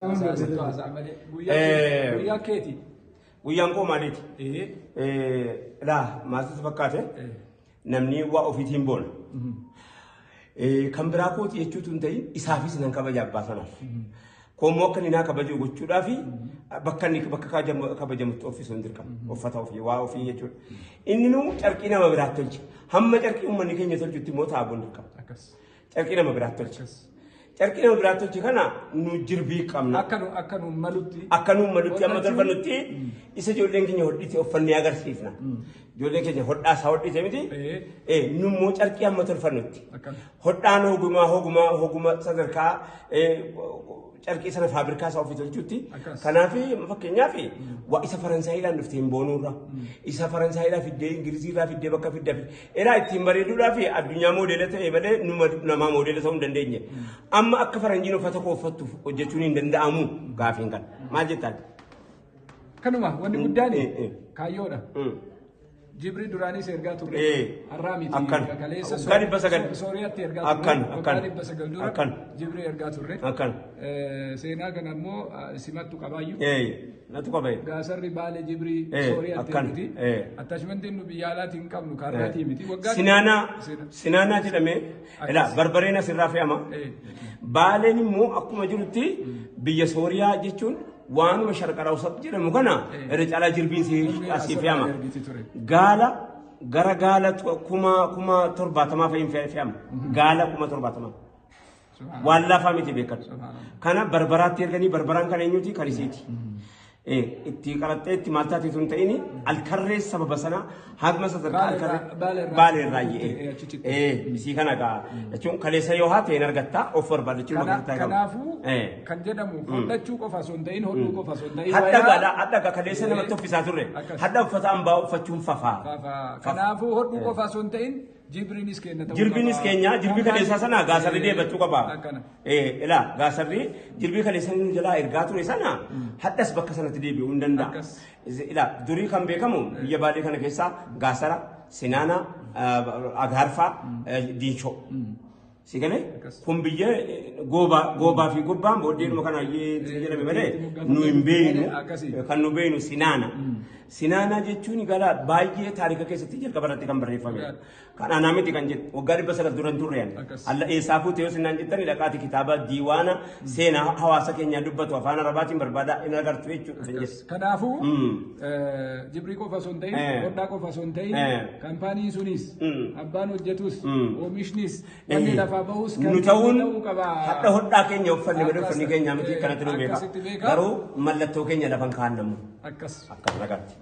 Haasaa malee. Guyyaa keeti. Guyyaan koo maaliiti? Laa, maaltu fakkaate? Namni waa ofiitiin boona. Kan biraa kooti jechuutu hin ta'in, isaafis nan kabaja abbaa sanaaf. Koommoo akka inni naa kabaju gochuudhaaf bakka inni bakka kabajamutti uffisuun dirqama. Uffata ofii, waa ofii jechuudha. Inni nuu carqii nama biraatti tolche. Hamma carqii uummanni keenya tolchutti immoo taabuun dirqama. Carqii nama biraatti tolche. Carqii nama biraatti tolche kana nu jirbii qabna. Akka nu malutti. Akka nu malutti amma tolfannutti isa ijoolleen keenya hodhite uffannee agarsiifna. Ijoolleen keenya hodhaa isaa hodhite miti. Nu immoo carqii amma tolfannutti. Hodhaan hogumaa sadarkaa carqii sana faabrikaa isaa ofii tolchutti. Kanaaf fakkeenyaaf waa isa Faransaayidhaan dhuftee hin boonuurra. Isa Faransaayidhaa fiddee, Ingiliziirraa fiddee, bakka fidda Eraa ittiin bareeduudhaa fi addunyaa moodeela ta'e malee namaa moodeela ta'uu hin dandeenye. Amma akka faranjiin uffata koo uffattuuf hojjechuun hin danda'amu gaafiin kana. Maal jettaan? Kanuma wanni guddaan kaayyoodha. Jibri duraanis ergaa turre. Har'aa miti. Kaleessa Waggaa 900. Sooriyaatti ergaa turre. Waggaa 900 dura jibri ergaa turre. Seenaa kana immoo simattu qabaayyuu. Natu qabee. Gaasarri Baalee jibrii Sooriyaatti ergiti. Attachmentiin nu biyya alaatiin hin qabnu kaarraatii miti. Waggaa Sinaanaa Sinaanaa jedhamee ilaa barbareen asirraa fe'ama. Baaleen immoo akkuma jirutti biyya Sooriyaa jechuun waanuma sharqara usat jedhamu kana irra caalaa jirbiin asii fe'ama. Gaala gara gaala 70,000 fa'iin fe'ama. Gaala 70,000. Waan lafaa miti beekatu. Kana Barbaraatti erganii, Barbaraan kan eenyuti? Kan isiiti. Itti qaraxxee itti maal taate tun ta'ini alkarree sababa sana hagma sadarkaa alkarree Baalee irraa ye'ee. Isii kana gaa jechuun kaleessa yoo haate hin argattaa of barbaadachuu magartaa qaba. Kanaafuu kan jedhamu hodhachuu qofa osoo hin ta'in, hodhuu qofa osoo hin ta'in. Hadha gaadha, hadha gaa kaleessa namatti uffisaa turre. Hadha uffata ambaa uffachuun fafaa. Kanaafuu hodhuu qofa osoo hin ta'in, jibriinis keenya ta'uu Jirbiinis keenya, jirbii kaleessaa sana gaasarri deebachuu qaba. Ilaa, gaasarri jirbii kaleessa nu jalaa ergaa ture sana hadhas bakka sanatti deebi'uu hin danda'a. Ilaa, durii kan beekamu biyya Baalee kana keessaa Gaasara, Sinaana, Agaarfaa, Diinshoo. Si galee kun biyya goobaa goobaa fi gubbaan booddeedhuma kana jedhame malee nu hin beeknu, kan nu beeknu Sinaana. Sinaanaa jechuun gala baay'ee taarika keessatti jalqaba irratti kan barreeffame. Kan anaa miti kan jettu, waggaa 900 dura hin turre ani. Alla eessaa fuute yoo sinaan jettani, dhaqaati kitaaba diiwaana seenaa hawaasa keenyaa dubbatu afaan Arabaatiin barbaada, hin agartu jechuudha. Kanaafuu jibrii qofa osoo hin ta'in, hodhaa qofa osoo hin ta'in, kaampaaniin sunis, abbaan hojjetus, oomishnis, wanni lafaa bahus nu ta'uun hadha hodhaa keenya uffanne malee uffanni keenya miti kanatti nu beeka. Garuu mallattoo keenya lafan kaa'annamu. Akkas. Akkas nagaatti.